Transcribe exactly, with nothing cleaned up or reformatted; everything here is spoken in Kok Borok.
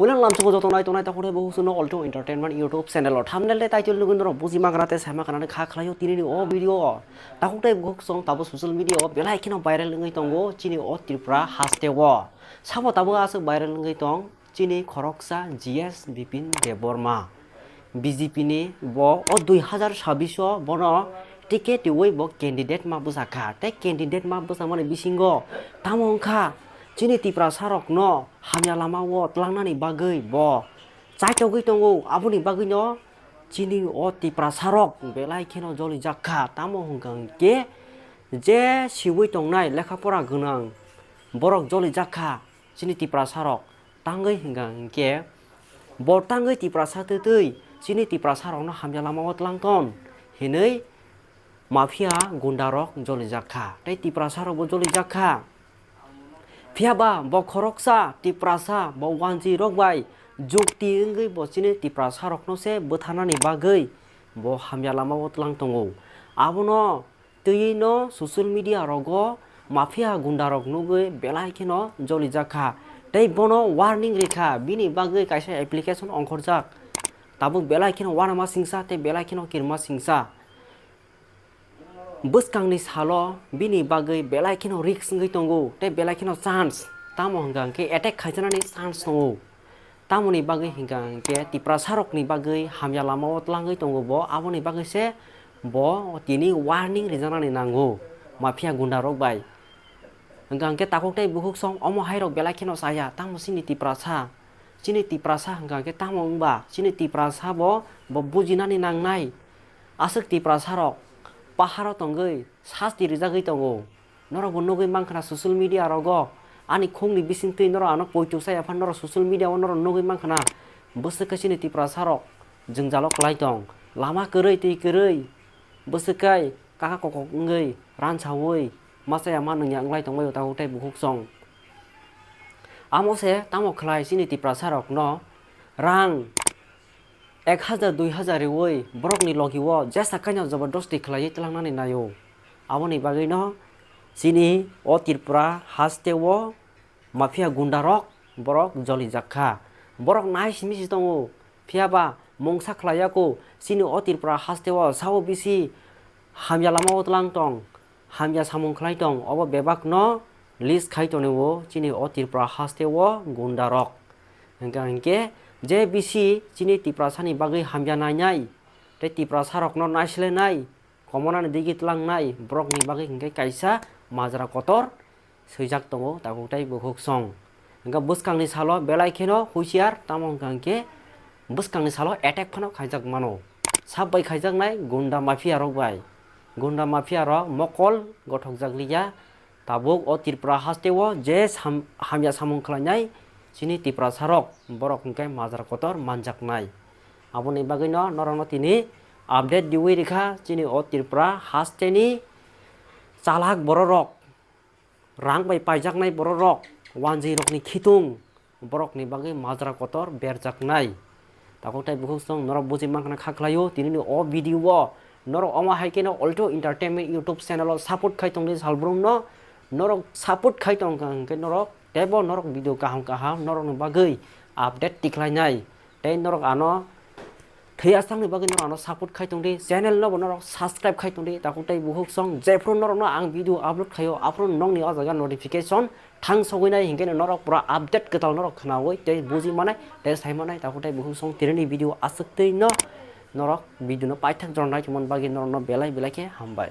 Puila lamsogo joto nai tongnai takhuk tei bukhuk songno Alto Entertainment YouTube channel o thumbnail tei title nugwi norok buji mankha tei sai mankha kha khlaio tinini o video o. Takhuk tei bukhuk song tabuk social media o belai kheno viral wngwi tongo chini o Tripura haste o. Sabo tabuk aswk viral wngwi tong chini khoroksa G S Bipin Debbarma. B J P ni bo o dui hazar sabbish o bono ticket riwi bo candidate ma bwsa kha. Tei candidate ma bwsa mani bisingo tamo wngkha chini Tiprasa rokno hamya lama o twlangnani bagwi bo chaitogwi tongo. Aboni bagwino chini o Tiprasa rok belai kheno jolijak kha. Tamo hwnkha hwnkhe je siwi tongnai lekha pora gwnang borok jolijak kha. Chini Tiprasa rok tangwi hwnkha hwnkhe bo tangwi Tiprasa twtwi chini Tiprasa rokno hamya lama o twlang ton hinwi mafia gunda rok jolijak kha tei Tiprasa rok bo jolijak kha. Phiya ba bo khoroksa Tiprasa bo wanjwi rok bai jukti wngwi bo chini Tiprasa rokno se bwtharnani bagwi bo hamya lama o twlang tongo. Abono twiwi no social media rogo mafia gunda rok nugwi belai kheno jolijak kha tei bono warning rikha, bini bagwi kaisa application ongkhorjak. Tabuk belai kheno uanama singsa tei belai kheno kirima singsa. Bwskangni salo bini bagwi belai kheno risk wngwi tongo tei belai kheno chance, tamo hwnkha hwnkhe attack khaijaknani chance tongo. Tamoni bagwi hwnkha hwnkhe Tiprasa rokni bagwi hamya lama o twlangwi tongo bo, aboni bagwi se bo tini warning rijaknani nango mafia gunda rok bai. Hwnkha hwnkhe takhuk tei bukhuk song omo hai rok belai kheno chaya, tamo chini Tiprasa, chini Tiprasa hwnkha hwnkhe tamo wngba, chini Tiprasa bo, bo bujinani nangnai. Aswk Tiprasa rok paharo tongwi sasti rijagwi tongo. Norok bo nugwi mankha na social media rogo, ani khungni bisingtwi norok ano poito saya phan norok social media o norok nugwi mankha na. Bwswk khe chini Tiprasa rok jwngjalo kwlai tong, lama kwrwi twi kwrwi, bwswk khe kaka kokok wngwi ransawi machaya ma nungya wngwi tongbaio takhuk tei bukhuk song. Amo se tamo khlai chini Tiprasa rokno rang ek hazar dui hazar riwi borokni logi o jesa kaino jobordosti khlaiwi twlangnani naio. Aboni bagwino chini o Tripura haste o mafia gunda rok borok jolijak kha. Borok nai simi si tongo, phiya ba mungsa khlai ya kho. Chini o Tripura haste o sao bisi hamya lama o twlang tong, hamya samung khlai tong, obo bebak no list khai tonwi o chini o Tripura haste o gunda rok. Hwnkha hwnkhe je bisi chini Tiprasa ni bagwi hamya nainai tei Tiprasa rokno naislai nai, komonani digi twlang nai borok ni bagwi hwnkhe kaisa majra kotor swijak tongo takhuk tei bukhuk song. Hwnkhe bwskangni salo belai kheno husiar, tamo hwnkha hwnkhe bwskangni salo attack phano khaijak mano. Sab bai khaijaknai gunda mafia rok bai. Gunda mafia rok mokol gothokjak liya. Tabuk o Tripura haste o je sam-, hamya samung khlainai chini Tiprasa rok, borok hwnkhe majra kotor manjaknai. Aboni bagwino norokno tini update diwi rikha chini o Tripura hasteni chalak bororok, rang bai paijaknai bororok, wanjwi rokni khitung, borokni bagwi majra kotor berjaknai. Takhuk tei bukhuk song norok buji mankha na kha khlaio tinini o video o. Norok omo hai kheno Alto Entertainment YouTube channel o support khai tongdi salbrumno. Norok support khai tongkha hwnkhe norok teibo norok video kaham kaham norokni bagwi update tikhlainai. Tei norok ano thwi aswkni bagwi norok ano support khai tongdi, channel no bo norok subscribe khai tongdi, takhuk tei bukhuk song jephuru norokno ang video upload khaio aphuru nokni o jaga notification thang sogwi nai, hinkhe norok pura update kwtal norok khnaui tei buji manai tei sai manai. Takhuk tei bukhuk song tinini video aswk twi no norok video no paithak jora nai tongmani bagwi norokno belai belai khe hambai.